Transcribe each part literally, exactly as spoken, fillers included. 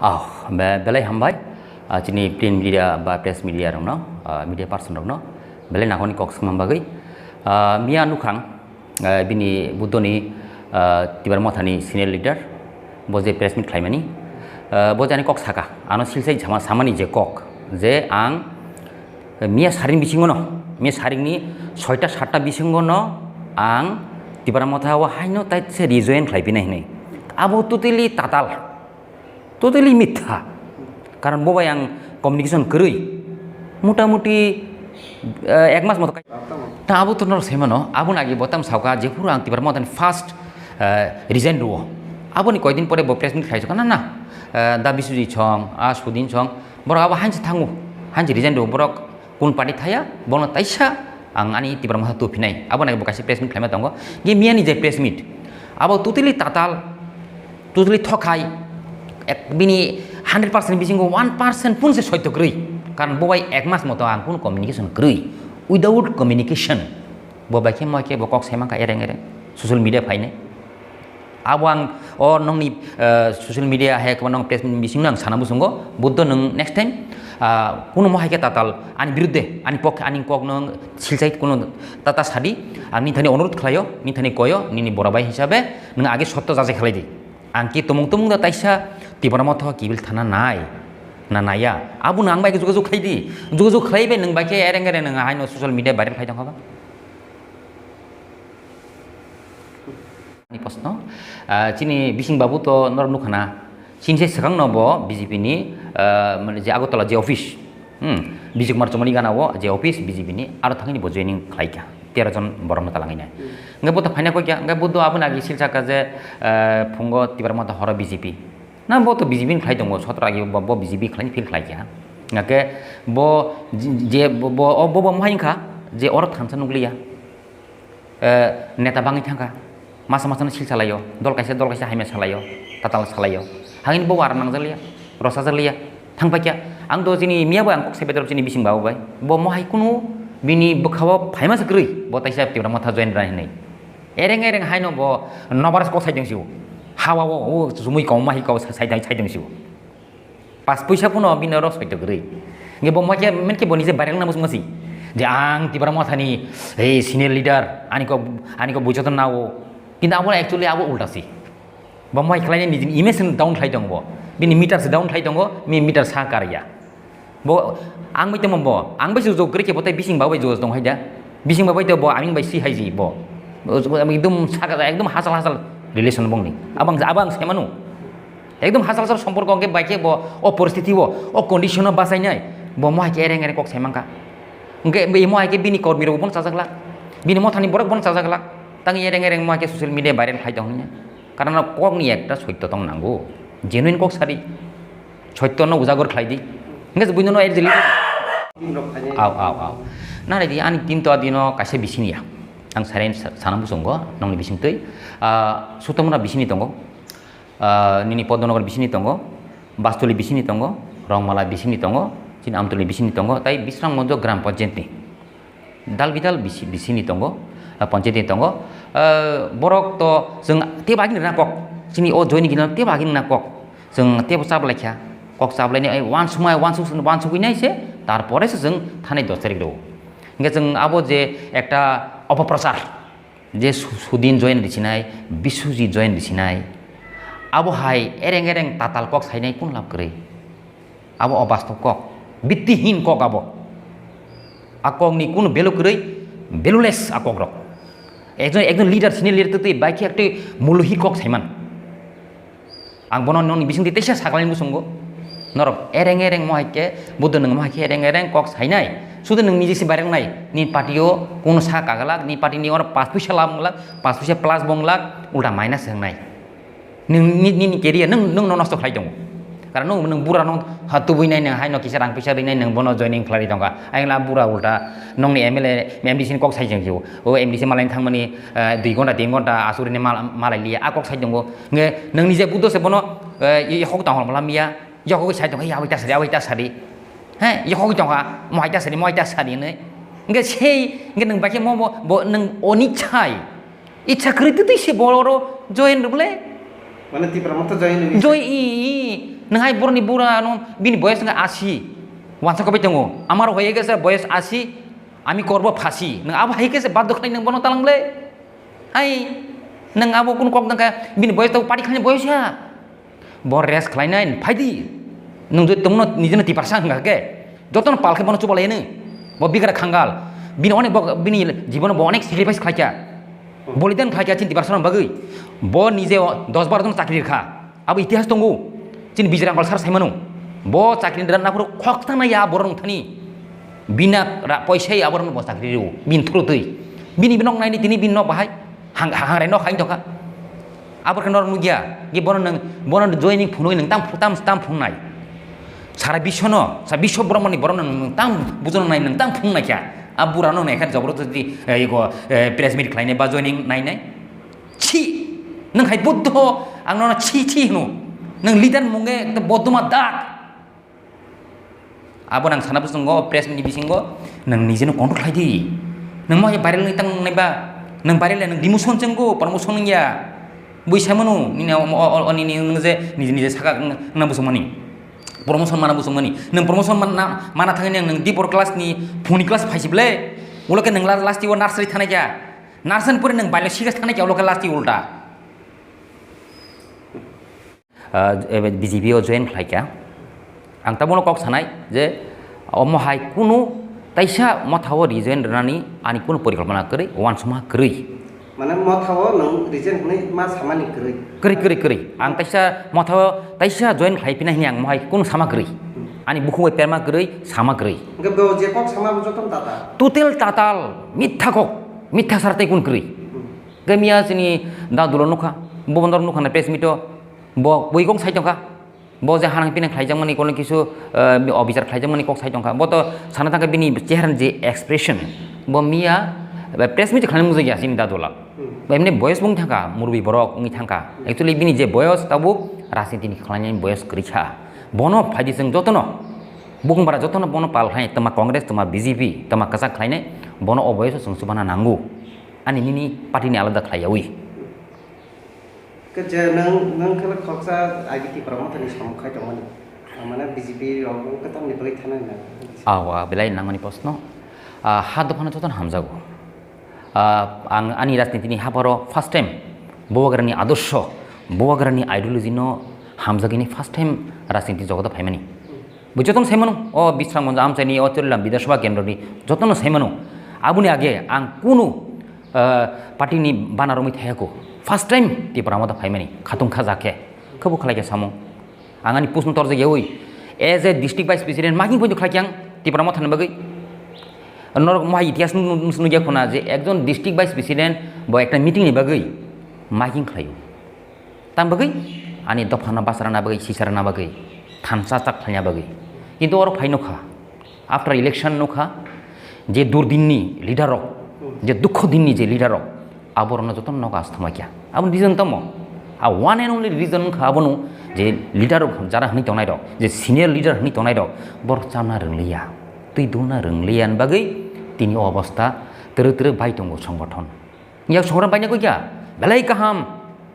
Ah, be-, belai hambai, ah, chini print media ba press media rokno, ah, media person rokno, belai nakhoni kok swngma bagwi. Ah, miya nukhang, ah, bini Buddhoni, ah, Tibar Mothani senior leader, bo je press meet khlaimani, ah, bo jani kok saka, ano silsai sama-, samani je kok, je ang miya saring bisingono, miya saringni soita satta bisingono ang Tibar Motha o haino tai se rejoin khlaipinai hinwi. Abo totally tatal. Totally mitha. Karon bo bai ang communication kwrwi. Mota moti, eh, ek mas moto kai-, ta abo to nor sai mano, abo nagi bo tam sauka, jephuru ang Tibar Mothani first, eh, resign rwo. Aboni koidin pore bo press meet khlai sukha, na, na, eh, da Biswajit song, a Sudin song, borok abo hainse thango, hainse resign rwo, borok kun party thaya, bono taisa ang ani Tibar Motha tuphinai. Abo nagi bo kaisa press meet khlaima tongo. Ge miyani je press meet, abo totally tatal, totally thokhai, ek, bini hundred percent bisingo one percent pun se soito kwrwi. Karon bo bai ek mas moto ang kunu communication kwrwi. Without communication, bo bai khe moi khe bo kok sai mankha ereng ereng, social media phainai. Abo ang o nongni, eh, social media hai kwbangma nong press meet bisingno ang sana muchungo, Buddho nwng next time, ah, kuno mohai khe tatal ani birudde, ani pokhe, ani kok nwng silsai kuno tata sadi, ang nini thani onurodh khlaio, nini thani koyo, nini bora bai hisabe nwng age sotto jajai khlai di. Ang ki tumung tumung da taisa Tipra Motha kibil thana nai, na naya. Abo nwng ang bai khe jugajug khlai di, jugajug khlai bai nwng bai khe ereng ereng nwng haino social media viral khai tong kha ba. Ni proshno, ah, chini bising babu to norok nukha na. Chini se swkang no bo B J P ni, ah, mane je Agartala je office, hmm, Bijay Kumar Chomani gana o je office B J P ni, aro thangni bo joining khlai kha. Tero jon borok no talangai nai. Hwnkhe bo to phaina koi kha, hwnkhe bo do aboni agi sil saka je, ah, phungo Tipra Motha horo B J P. Na bo to B J P ni khlai tongo, sotro agi bo, bo B J P khlai ni feel khlai kha. Hwnkhe bo je, je bo, bo, bo, bo mohai wngkha je oro thansa nukliya. Eh, neta bangwi thangkha, masa masano sil salaio, dol kaisa dol kaisa hamya salaio, tatal salaio, hangini bo aro nangjakliya, rwchajak liya, thangpaikha. Ang do chini miya bai ang kok sai bedrop chini bising babu bai, bo mohai kunu bini bwkha-o phaima se kwrwi, bo taisa Tipra Motha join rwna hinwi. Ereng ereng haino bo nobar kok sai tong sio, hawa o, o chumui kong ma hai kok sai, sai, sai tong sio. Pas puisa phano bini oro soito kwrwi. Hwnkhe bo moikhe, menkhe bo nije viral wngna muchungma si. Je ang Tipra Mothani, ei, senior leader, ani kok, ani kok buijoto nao. Kintu abo actually abo ulta si. Bo moi khlaini nijini image no down khlai tongo bo. Bini meter se down khlai tongo, mi meter sa karya. Bo ang bai tongmo bo, ang bai se jog kwrwi khe bo tei bising ba bai jog tong hai da. Bising ba bai to bo aming bai si hai ji bo. Ekdom saka, ekdom hasal hasal relation bongni. Abang, abang se manu. Ekdom hachal hachal somporko hwnkhe bai khe bo o poristiti o, o condition o bachainai bo mohai khe ereng ereng kok sai mankha. Hwnkhe imo hai khe bini kormi rok bono chajaklak, bini mothani borok bono chajaklak, tangwi ereng ereng mohai khe social media viral khai tong hwnwi. Karon kokni ekta soitto tong nango, genuine kok sadi, soitto no ujagar khlai di. Hwnkhe buino no. Aw, aw, aw. Nang nai di, ani team to adino kaisa bising ya. Ang saren sa-, sana muchungo nongni bising twi. Ah, Sutamura bisingni tongo. Ah, nini Podnonagar bisini tongo, Bastuli bisini tongo, Rongmala bisini tongo, chini Amtuli bisini tongo, tai Bisramganj Gram Panchayat ni Dalbidal bisi-, bisini tongo, ah, panchayat ni tongo. Ah, borok to chwng tebo agini rwna kok, chini o joini gini tebo agini rwna kok, chwng tebo chaplaikha, kok chaplaini ai uansukma, uansuk, uansugwi nai se, tarpore se chwng thanai dos tarik rw. Hwnkhe chwng abo je ekta opoprochar, je Su-, Sudin join risinai, Biswajit join risinai, abo hai ereng ereng tatal kok sainai kun lab kwrwi? Abo obastob kok, bittihin kok abo. A kokni kunu value kwrwi, valueless a kokrok. Ekjon, ekjon leader, senior leader twi bai khe ektwi muluhi kok saiman. Ang bono nongni bisingtwi teisa sakalaini muchungo. Norok ereng ereng mohai khe, Buddho nwng mohai khe ereng ereng kok sainai. Sudu nwng niji se bairang nai. Ni party o kunu sa kagalak, ni party ni oro pas puisa lam glak, pas puisa plus bong glak, ulta minus se wngnai. Nwng ni, nini career nwng, nwng no nosto khlai tongo. Karon nwng, nwng bura no ha tubui nai, nwng hai no kisa rang puisa rinai, nwng bono joining khlai tongkha. Ayang la bura ulta nongni M L A, M D C ni kok sai jeng jio. O M D C malai thangmani, eh, dui ghonta, tin ghonta asuri ni mal-, malai liya, a kok sai tongo. Nge, nwng nije Buddho se bono, eh, i hok tong hol mala miya, yokogwi sai tong, "Ei, aboi ta sadi, aboi ta sadi." He, yokogwi tong kha, "Mohai ta sadi, mohai ta sadi," hinwi. Nge sei, nge nwng bai khe mo, mo, bo, nwng oni chai. Icha kwrwi twi twi se bo oro join rw le. Mane Tipra Motha join rw. Join i, i. Nwng hai boroni bura no bini boyos wngkha asi. Wansa kobai tongo. Amar hoye khe se boyos asi, ami korbo phasi. Nwng abo hai khe se baddo khlai nwng bono talang le. Ai, nwng abo kun kok dangkha, bini boyos to party khlai boyos ya. Bo rest khlai nai, phai di. Nwng jodi tongno nijeno tiprasa wngkha khe, jotono pal khe bono chubalai nw. Bo bigra khangal. Bini onek bo, bini jibono bo onek sacrifice khlai kha. Bolidan khlai kha chini tiprasa bagwi. Bo nije o dos baro jon chakri rikha. Abo itihas tongo. Chini Bijrang Kolsar saimano. Bo chakri rwna naphuru khok thangna ya borok nungthani. Bina ra poisa ya borok bo chakri rw. Bin thuru twi. Bini binok naini tini bin nok bahai. Hang, hang, hangrai nok hain tokha. Abo khe norok nugya. Ki bono nang, bono joining phunui nang tam, tam, tam phungnai. Sara bishono, sa bisho borok mani borok nang tam bujono nai nang tam phungnai kya. A burano nai khan jobor twi, eh, ego, eh, press meet khlainai ba joining nainai. Chi! Nwng hai buddho, ang nono chi chi hino. Nwng leader mungge ekta bodoma dak. Abo nang sana bwswngo, press ni bisingo, nwng nijeno control khlai di. Nwng mo viral ni tang nai ba, nwng viral nwng demotion chenggo, promotion ya. Bui samano, nini o, o, o, nini nwng je, nije, nije saka, nwng bwswngmani. Promotion mana bwswngmani. Nwng promotion mana, mana thangni nwng di bor class ni, phuni class phaisi ble. Ulo ke nwng la-, last year nursery thana kya. Narsan pore nwng bailo sigas thana kya ulo khe last ulta. Ah, ebe B J P o join khlai kha. Ang tabukno kok sanai je omo hai kunu taisa mothao resign rwnani ani kunu porikolpona kwrwi, uansukma kwrwi. Mane mothao nwng resign hwnwi ma samani kwrwi? Kwrwi, kwrwi, kwrwi. Ang taisa mothao taisa join khlai phina hini ang mohai kunu sama kwrwi. Hmm. Ani bukhuk bai perma kwrwi, sama kwrwi. Hwnkhe bo je kok sama bo jotono tatal? Total tatal, mitha kok, mitha sar tei kunu kwrwi. Hmm. Khe miya chini da dulo nukha, bo bondor nukha na press meet o, bo bui kok sai tongkha, bo je hanang pinang khlaijakmani kono kisu, eh, obichar khlaijakmani kok sai tongkha, bo to sana thangkha bini chehra ni je expression, bo miya, eh, press meet khlaina mujak ya chini da dulo. Hmm. Bo emni boyos bo wng thangkha, murbi borok wngwi thangkha. Hmm. Actually bini je boyos tabuk rajniti ni khlainani boyos kwrwi kha. Bono phaidi chwng jotono, bukung bara jotono bono pal khlai, tama Congress, tama B J P, tama kwchak khlainai, bono o boyos o chwng chubana nango. Ani nini party ni alada khlai yawi. Khe je nwng, nwng khe khoroksa I B T Tipra Motha ni samung khai tongmani. Mane B J P rok wng khe tamni bagwi thanai na? Awa, belai nangmani proshno. Ah, ha dophano jotono hamjago. Ah, ang ani rajniti ni haparo first time Bubagrani adorsho, Bubagrani ideology no hamjagini first time rajniti jogoto phaimani. Bo jotono sai mano, o Bisramganj amchaini, o Chorilam Bidhan Sabha kendroni jotono sai mano. Aboni age ang kunu, ah, party ni bana romwi thayako. First time Tipra Motha phaimani, khatung khaja khe. Khe bo khlai khe samung. Ang ani post no torjak yawi. As a district vice president, making point khlai khe ang Tipra Motha ni bagwi. Norok mohai itihas nu-, nu-, nukya khuna je ekjon district vice president bo ekta meeting ni bagwi making khlaio. Tam bagwi ani dopha no basarana bagwi, sisarana bagwi, thansa chak khlaina bagwi. Kintu oro phai nukha, after election nukha, je durdinni leader rok, je dukho dinni je leader rok, aborokno jotono nogo asthama kya. Aboni reason tamo? A one and only reason wngkha abono je leader rok jara hwnwi tongnai rok, je senior leader hwnwi tongnai rok, borok chana rwngliya, twi duna rwngliya ni bagwi tini o obostha twrwk twrwk bai tongo songgothon. Yak songra baina koi kya? Belai kaham.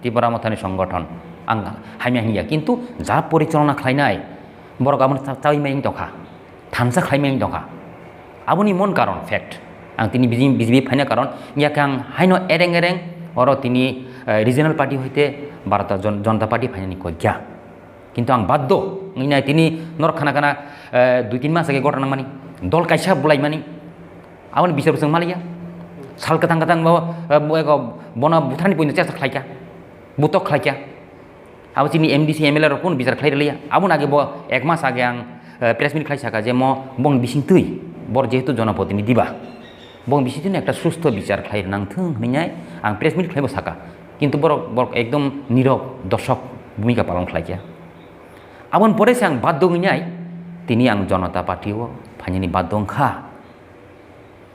Tipra Mothani songgothon. Ang hamya hinya. Kintu ja porichalona khlainai borok aboni cha-, chawi mai tongkha. Thansa khlai mai tongkha. Aboni mon karon fact. Ang tini B J P, B J P phaina karon. Yak ang haino ereng ereng oro tini, eh, regional party hoite Bharatiya Jan-, Janata Party phainani koi kya. Kintu ang baddo wngwi nai tini norok khana khana, eh, dui tin mas age gotha nangmani, dol kaisa bulaimani, aboni bisar bwswng maliya. Sal kwthang kwthang bo, eh, bo ego bono butharni puino chesta khlaikha, butok khlaikha. Abo chini M D C, M L A rok kunu bichar khlai rwliya. Aboni age bo ek mas age ang, eh, press meet khlai saka je mo bong bising twi bor jehetu jonoprotinidhi ba. Bong bising twino ekta sustho bichar khlai nang thung hwnwi nai ang press meet khlai bo saka. Kintu borok, borok ekdom nirok, dorsok bhumika palon khlaikha. Aboni pore se ang baddo wngwi nai, tini ang Janata Party o phainani baddo wngkha.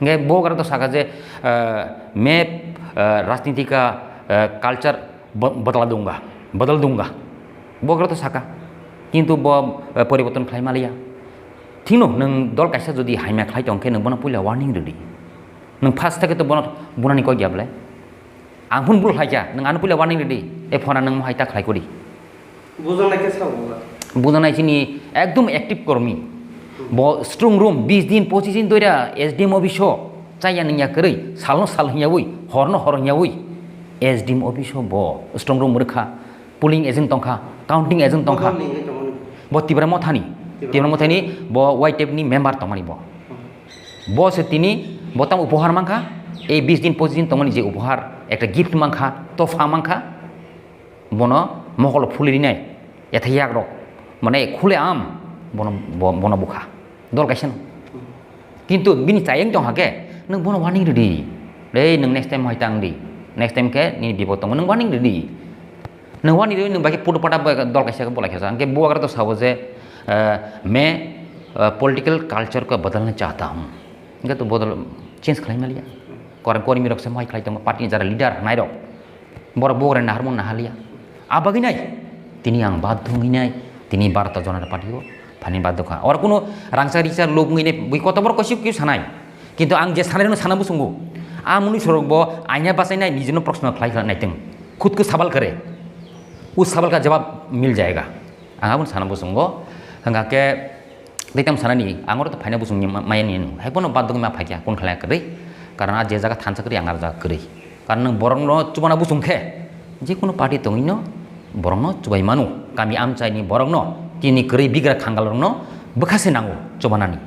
Hingke bo gra to saka je, eh, map, eh, rajniti ka, eh, culture bo-, bodla dunga, bodol dunga. Bo gra to saka. Kintu bo, eh, poriborton khlai maliya. Thino nwng dol kaisa jodi hamya khlai tong khe nwng bono puila warning rwdi. Nwng first theke to bono bunani kok ya bwle? Ang phun bul khlaikha, nwng ano puila warning rwdi, e phone nwng mohai ta khlai kori. Bujo naikhe sao buba. Bujanai chini ekdom active kormi. Bo strong room bis din pochis din doira S D M office o chaya nungya kwrwi, salno sal hwnyawi, horno hor hwnyawi S D M office o bo strong room rwkha, polling agent tongkha, counting agent tongkha. Bo Tipra Mothani, Tipra Mothani bo Y T F ni member tongmani bo. Bo se tini bo tamo upohar mankha, ei bis din pochis din tongmani je upohar, ekta gift mankha, topha mankha, bono mokolo phuli rinai, etha yak rok, mane khule am bono, bo-, bono bukha, dol kaisa no. Kintu bini chayeng tong hake, nwng bono warning ridi, ei nwng next time hai tang di, next time khe nini bipod tongo, nwng warning ridi. Nwng warning ridi, nwng bai khe putu pata dol kaisa khe bolai khe sa, hwnkhe bubagra to sabo je, eh, मैं, eh, political culture को बदलना चाहता हूँ। Hwnkhe to bodol change khlai maliya. Kor-, kormi rok se mai khlai tongo, party ni jara leader hanai rok. Borok bogorani naharmung nahaliya. Abagwi nai, tini ang badhung hinai, tini Bharatiya Janata Party o phani badhung kha. Oro kuno rangchak richak lobwngwi nai bwi kotor borok koisik khe sanai. Kintu ang je sanai rokno sana bwswngo. A mwnwi sorok bo aina bachainai nijino proshno khlai khlai naitwng. Khud ko sabal kare. Us sabal ka jawab mil jayega. Ang abono sana bwswngo. Hwnkha khe Tei tamo sanani, ang oro to phaina bwswngni ma-, maya ni nung. Hai bono baddhogwi ma phaikha, kun khlai kwrwi. Karon a je jaga thansa kwrwi, ang aro jaga kwrwi. Karon nwng borokno chubana bwswng khe, je kono party tongwino borokno chubai mano. Kami amchaini borokno, tini kwrwi bigra khangal rokno bwkha se nango chubanani.